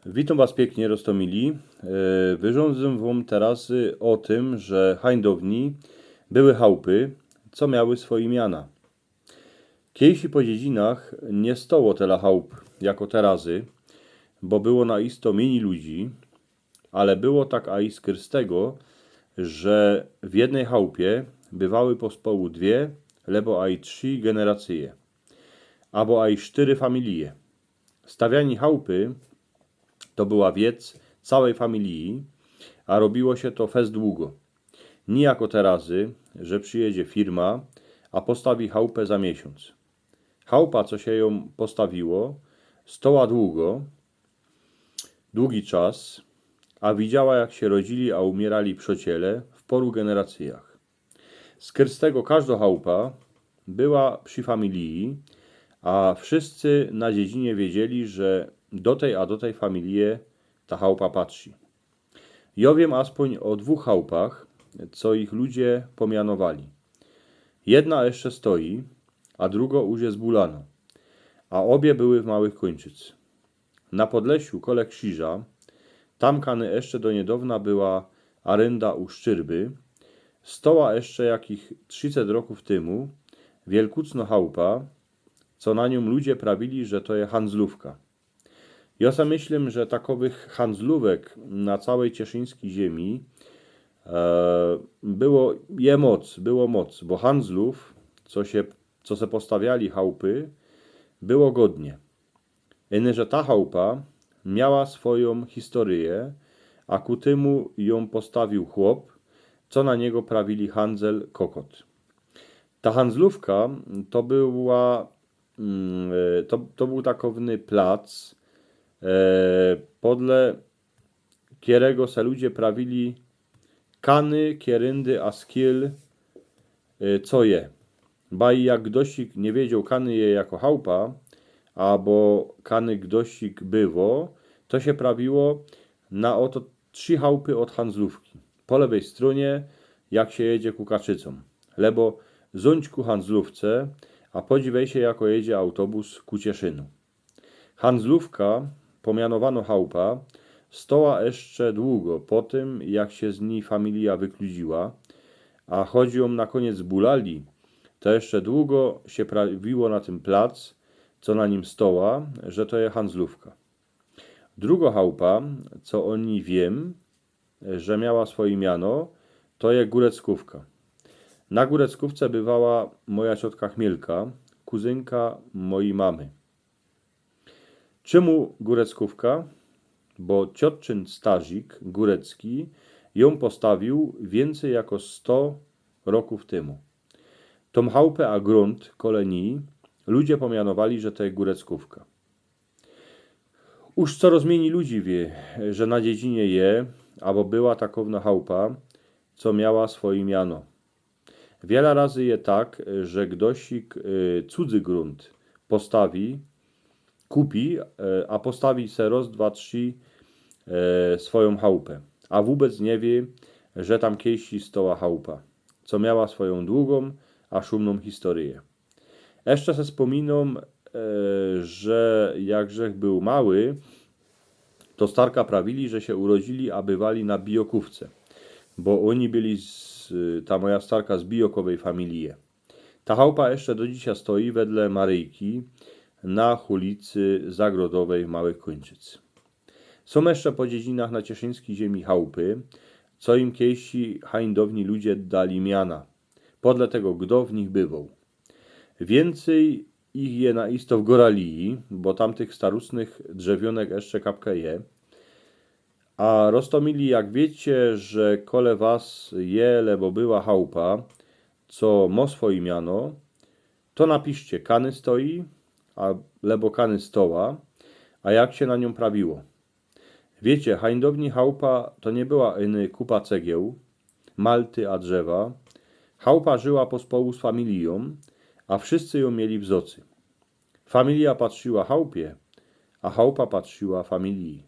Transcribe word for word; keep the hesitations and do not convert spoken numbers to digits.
Witōm was piyknie, roztōmili. E, wyrządzę wōm teroz ô tym, że hańdowni były chałpy, co miały swoje miana. Kejsi po dziedzinach niy stoło tela chałp jako terozy, bo było na isto mini ludzi, ale było tak aj skyrz tego, że w jednyj chałpie bywały pospołu dwie, lebo aj trzi generacyje, abo aj sztyry familije. Stawianie chałpy to była wiec cołkij familiji, a robiło sie to fest długo. Niy jako terozy, że przijedzie firma, a postawi chałpę za miesiōnc. Chałpa, co sie jōm postawiło, stoła długo, długi czas, a widziała, jak sie rodzili a umierali przociele w poru generacyjach. Skyrz tego kożdo chałpa była przi familiji, a wszyscy na dziedzinie wiedzieli, że do tyj a do tyj familije ta chałpa patrzi. Jŏ wiym aspōń ô dwōch chałpach, co ich ludzie pomianowali. Jedna jeszcze stoi, a drugo już je zbulano, a ôbie były w Małych Kōńczyc. Na Podlesiu, kole krziża, tam kany jeszcze do niydŏwna była arynda u Szczyrby, stoła jeszcze jakich trzicet rokōw tymu wielkucno chałpa, co na niōm ludzie prawili, że to je handlōwka. Jŏ se myślã, że takowych handlōwek na cołkij cieszyńskij ziymie, e, było, je moc, było moc, bo handlōw, co sie, co se postawiali chałpy, było godnie. Ino że ta chałpa miała swojōm historyjõ, a ku tymu jōm postawiōł chłop, co na niego prawili handel Kokot. Ta handlōwka to była, mm, e, to, to bōł takowny plac, e, podle kerego se ludzie prawili kany, keryndy a skil, e, co je. Baj jak gdoś niy wiedzioł, kany je jako chałpa, abo kany gdoś bywo, to sie prawiło na ôto trzi chałpy ôd handlōwki. Po lewej strōnie, jak sie jedzie ku Kaczycōm. Lebo zōńdź ku handlōwce, a podziwej sie, jako jedzie autobus ku Cieszynu. Handlōwka, pomianowano chałpa, stoła jeszcze długo po tym, jak sie z nij familija wykludziła, a choć jōm na kōniec zbulali, to jeszcze długo sie prawiło na tym plac, co na nim stoła, że to je handlōwka. Drugo chałpa, co ô nij wiym, że miała swoje miano, to je Góreckōwka. Na Góreckōwce bywała moja ciotka Chmielka, kuzynka mojij mamy. Czymu Góreckōwka? Bo ciotczyn starzik Górecki jōm postawiōł wiyncyj jako sto rokōw tymu. Tōm chałpã a grunt kole nij ludzie pomianowali, że to je Góreckōwka. Już coroz mini ludzi wiy, że na dziedzinie je, abo była takowna chałpa, co miała swoje miano. Wiela razy je tak, że gdoś, y, cudzy grunt postawi, kupi, y, a postawi se roz, dwa, trzi, y, swojōm chałpã, a wōbec niy wiy, że tam kejsi stoła chałpa, co miała swojōm długōm a szumnōm historyjõ. Jeszcze se spōminōm, e, że jak żech bōł mały, to starka prawili, że sie urodzili a bywali na Bijokōwce, bo ôni byli z, ta moja starka z bijokowyj familije. Ta chałpa jeszcze do dzisiej stoi wedle Maryjki na ulicy Zagrodowyj w Małych Kōńczyc. Sōm jeszcze po dziedzinach na cieszyńskij ziymie chałpy, co im kejsi hańdowni ludzie dali miana, podle tego, gdo w nich bywoł. Wiyncyj ich je na isto w Gōraliji, bo tam tych starusnych drzewiōnek jeszcze kapka je. A roztōmili, jak wiycie, że kole was je lebo była chałpa, co mo swoje miano, to napiszcie, kany stoi, a, lebo kany stoła, a jak sie na niōm prawiło. Wiycie, hańdowni chałpa to niy była ino kupa cegieł, malty a drzewa. Chałpa żyła pospołu z familijōm, a wszyscy jōm mieli w zocy. Familija patrziła chałpie, a chałpa patrziła familiji.